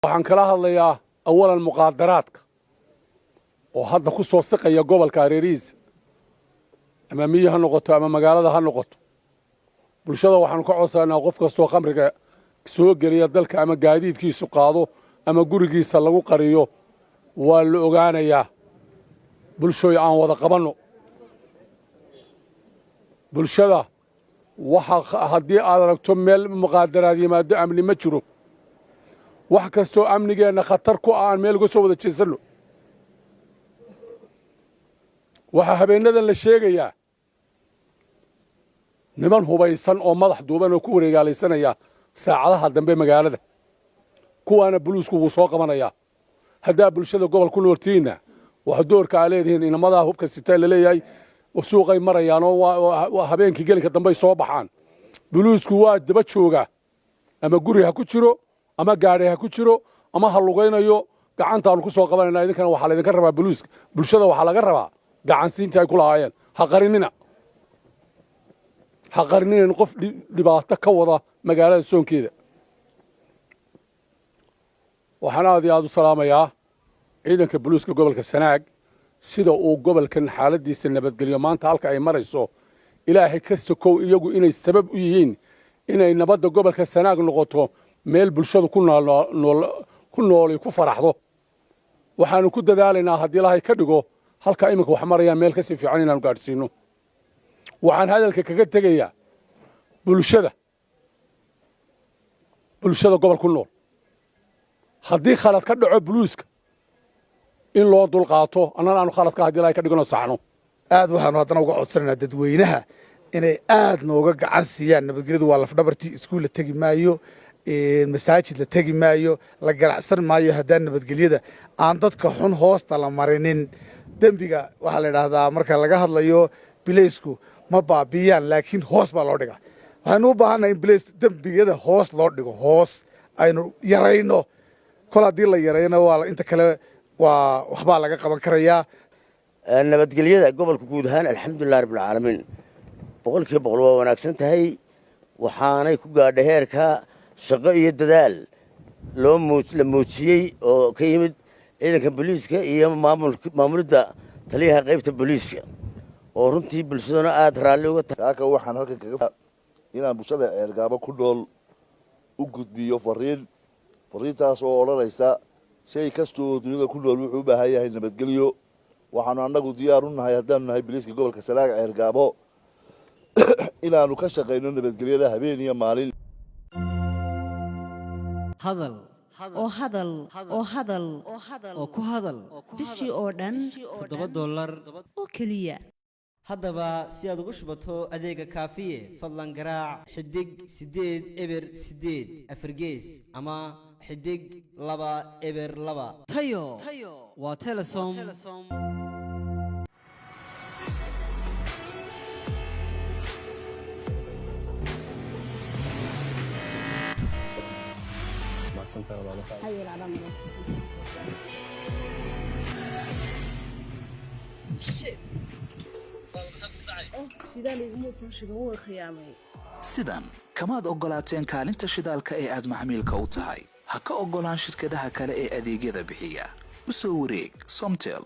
Waxaan kala hadlayaa awalan muqaadaraadka oo hadda ku soo siqaya gobolka hareerihiisa, ama miyi ha noqoto ama magaalada ha noqoto. Bulshada waxaanu ka codsanaa qof kastoo khamriga soo geliya dalka ama gaadiidkiisu qaado ama gurigiisa lagu qariyo, waa la ogaanayaa. Bulshooy, aan wada qabanno bulshada. Waxa haddii aad aragto meel muqaadaraad yimaado, amni ma jiro. Wax kastoo amnigeenna khatar ku ah aan meel uga soo wada jeesanno. Waxaa habeennadan la sheegayaa niman hubaysan oo madax duuban oo ku wareegaalaysanaya saacadaha dambe magaalada. Kuwaana buluusku wuu soo qabanayaa. Haddaa bulshada gobol ku nooltihiinna, wax doorka aa leedihiin inamadaa hubka sitaa laleeyahay suuqay marayaan oo habeenkii gelinka dambey soo baxaan. Buluusku waa daba joogaa, ama guri ha ku jiro ama gaadhi ha ku jiro ama ha lugaynayo, gacantaanu ku soo qabanayna. Idinkana waxaa laydinka rabaa buluuska, bulshada waxaa laga rabaa gacansiinta ay ku lahaayeen. Ha qarinina, ha qarinin qof dhibaato ka wada magaalada soonkeeda. Waxaan aad iyo aad u salaamayaa ciidanka buluuska gobolka Sanaag, sida uu gobolkan xaaladiisa nabadgelyo maanta halka ay marayso. Ilaahay ka sokow, iyagu inay sabab u yihiin inay nabadda gobolka Sanaag noqoto meel bulshadu ku nooli ku faraxdo. Waxaanu ku dadaalaynaa, haddii Ilaahay ka dhigo, halka iminka wax marayaan meel kasii fiican inaanu gaadhsiino. Waxaan hadalka kaga tegayaa bulshada gobol ku nool, haddii khalad ka dhaco buluuska in loo dulqaato, annana aanu khaladka, haddii Ilahay ka dhigano, saxno. Aad waxaanu haddana uga codsanaynaa dadweynaha inay aad nooga gacan siiyaan. Nabadgelyadu waa lafdhabartii. Iskuul la tegi maayo, masaajid la tegi maayo, la ganacsan maayo haddaan nabadgelyada aan dadka xun hoosta la marinin. Dembiga waxaa la idhaahdaa, marka laga hadlayo, bilaysku ma baabiyaan, laakiin hoos baa loo dhigaa. Waxaynu u baahannahay in bilays dembiyada hoos loo dhigo, hoos aynu yarayno. Kol haddii la yarayno, waa inta kale waa waxbaa laga qaban karayaa. Nabadgelyada gobolka guud ahaan, alxamdulilah rabbilcaalamiin, 100% waa wanaagsan tahay. Waxaanay ku gaadhay heerka shaqo iyo dadaal loo la muujiyey oo ka yimid ciidanka booliiska iyo maamulidda taliyaha qaybta booliiska, oo runtii bulshaduna aada raalli uga tahay. Saaka waxaan halkan kaga inaan bulshada Ceergaabo ku nool u gudbiyo fariin, fariintaas oo odhanaysa: shay kasta oo duniyada ku nool wuxuu u baahan yahay nabadgelyo. Waxaanu annagu diyaar u nahay, haddaanu nahay biliiska gobolka Sanaag Ceergaabo, inaanu ka shaqayno nabadgelyada habeen iyo maalin. Hadal oo hadal oo hadal oo ku hadal bishii oo dhan $7 oo keliya. Haddaba si aad ugu shubato adeega Kaafiye, fadlan garaac *808#, ama *202. Tayo waa Telesom. Sidan kamaad oggolaateen kaalinta shidaalka ee aad macmiilka u tahay. Ha ka oggolaan shirkadaha kale ee adeegyada bixiya. U soo wareeg Somtel.